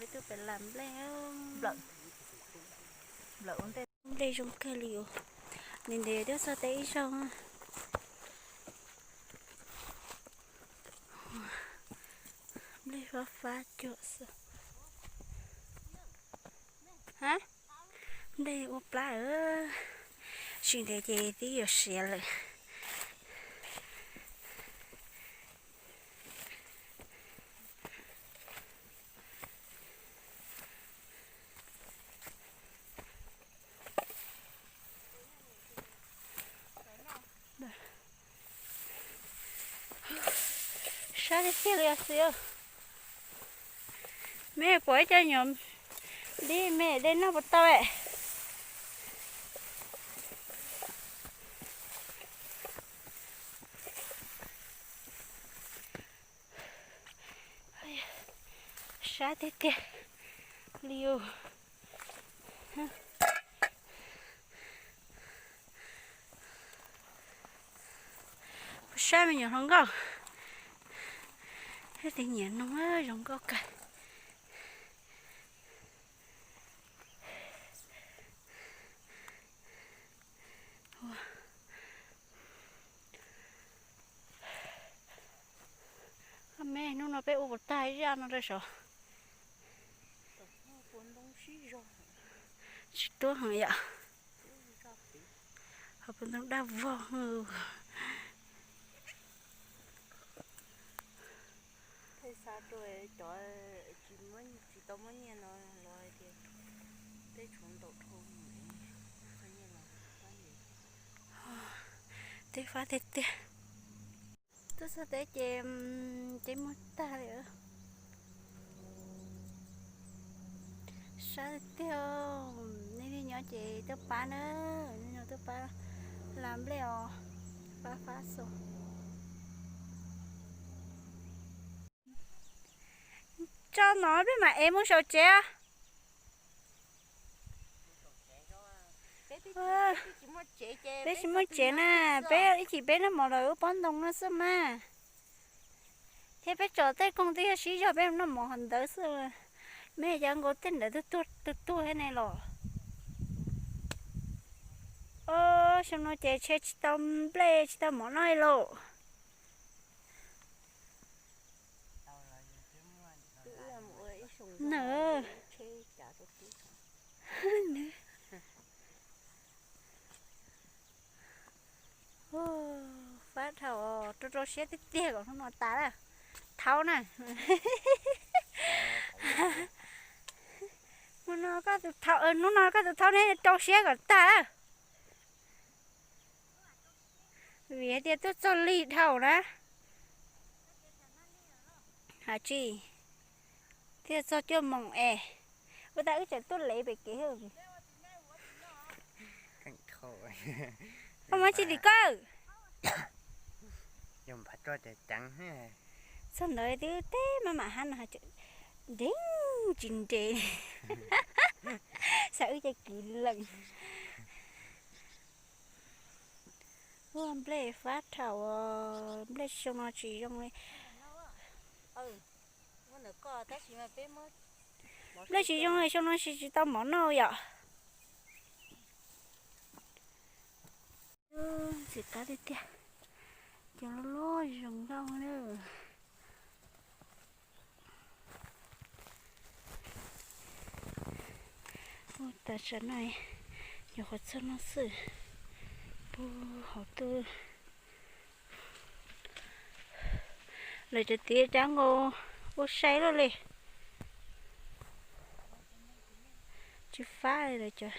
Peb tuaj pem lam nplej, nplej zoo kawg li os. Ntev ntev twb txog teb ib zaug. Nplej fab fab cuag xwb. Nplej ua plab, tsis ntev ces twb yuav siav lawm. Sab tiag tiag li os xwb. Mej pom ib co nyuam dib me dej noj puas tau es. Sab tiag tiag li os. Puas sab me nyuam hluas nkauj. Tej nyiam noog zoo nkauj kawg. Me hnub no peb ua puas tag zaj no rau sav. Tsis tuab heev yom. Ho puas ntoo daj vog. Peb xav rau cov tsis tau muab nyiaj no los hais tias peb tshuav ntaus dhau. Teb fab tiag tiag. Tuaj txog teb ces teb muag tag li. Sab tiag tiag. Nej li nyob ces tuaj pab na, nej nyob tuaj pab la nplej os, pab fab xo. Tso no peb mam ev mus saum tsev. Peb tsis muaj tsev na, peb ib chim peb noj mov lawm lub pob ntoo no xwb mas. Thiab peb tso tej koog twb yog sib zog peb noj mov hov ntawd xwb. Mej cov nkaus tej ntawd tuag tuag thiab ne los. Xyoo no ces ntshe tsis tau nplej tsis tau mov noj li lauj. Nws fab dhau, rau rau siab tiag tiag kom hnub no tas lawm. Thaub na. Hnub no koj tus thaub, hnub no koj tus thaub neb rau siab kom tag lawm. Vim hais tias tuaj txog lig dhau na. Hais tsis, thiaj txog cuaj moos es, ua tas wb tseem tuaj lev pem kev. Koj muab tsis tim koj. Txog ntawd twb teb maj mam hab no, ntev tsis ntev. Xav wb ces kiv lees. Ua nplej fab dhau, nplej xyoo no tsis zoo li. Nplej tsis zoo li, xyoo no tsis tsis tau mov noj yom. Ntxim qab tiag tiag, cov loj loj zoo nkauj na. Ua tas tsam no, nyuam qhuav txog no xwb, puag hauv tuaj. Lawv cov txiv cov nkaus ua sai luaj li. Tsis fab li lawv cov.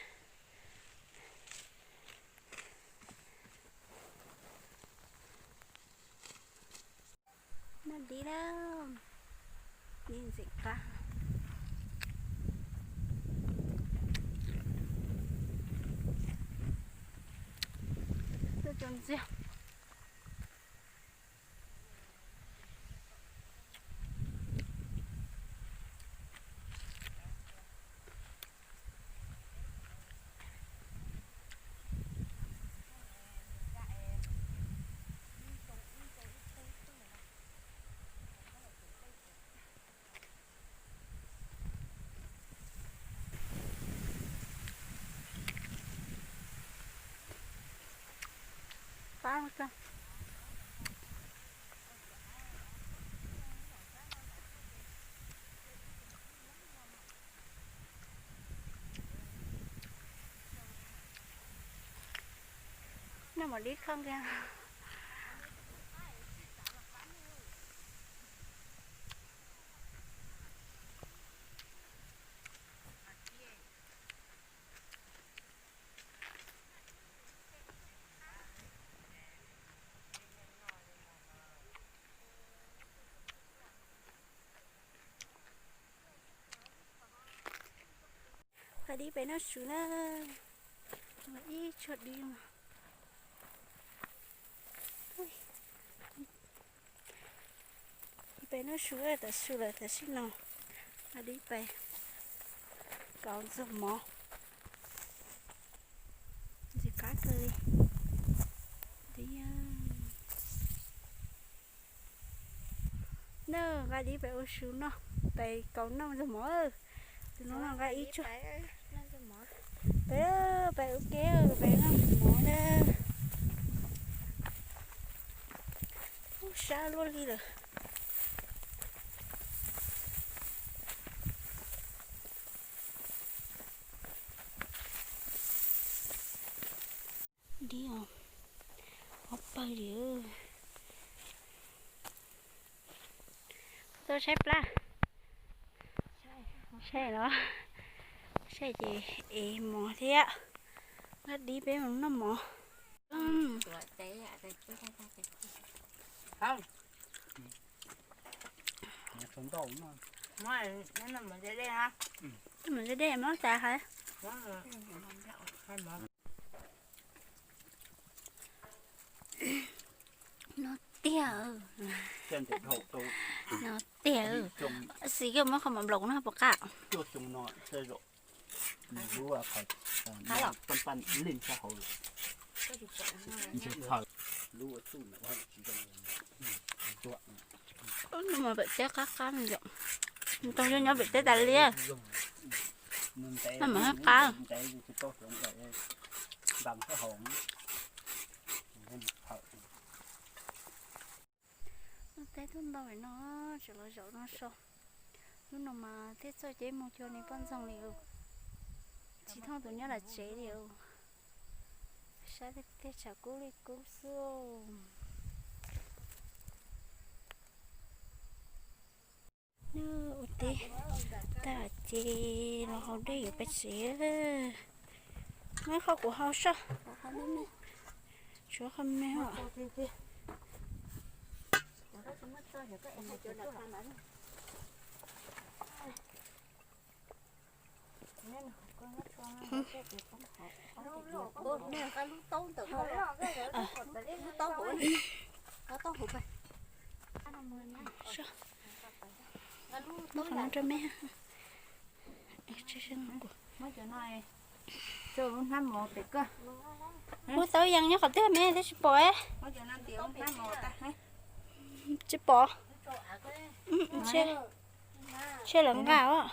Noj dib lawm, dib ntxim qab. Tuaj tso ntxiag. Noj mov dib kho nqi. Nqa dib pem noj su na. Ib tshuaj dib no. Pem noj su, tam su lawm tam sim no. Nqa dib pem kauv ntxuag mov. Ntxim qab kawg li. Dib. Na, nqa dib pem ua su noj, pem kauv noj ntxuag mov. Tus no nqa ib tshuaj. Pem, pem ua ke, pem noj mov na. Ub, sab luaj li lawm. Dib os, ob pawg li. Tuaj saib plab. Saib los, saib ces ev mov thiab. Nqa dib peb mus noj mov. Mov dej, mov dej, mov tas hais. No tiag, no tiag. Xis koj muab qhov mov nplaum no puas qab? Nws pam teb qab qab yom. Nws tau nyob nyob pem teb tas li. Noj mov qab. Teb tuaj ntau no, tseem los zaum no so. Hnub no mas thiaj txog ces mus cuag li poj ntxoog li. Tsis thooj tus nyob lawm tsev li. Saib tej tshav kub li kub xwb. Nws ua teb tag ces los haus dej yuav pais tsev. Muab qhov kuv haus soj. Tshuav qhov me os. Muab qhov no rau me. Muab taub yees nyob qhov twg me thiab tsis pom. Tsis pom. Ntshe lawv nqa os.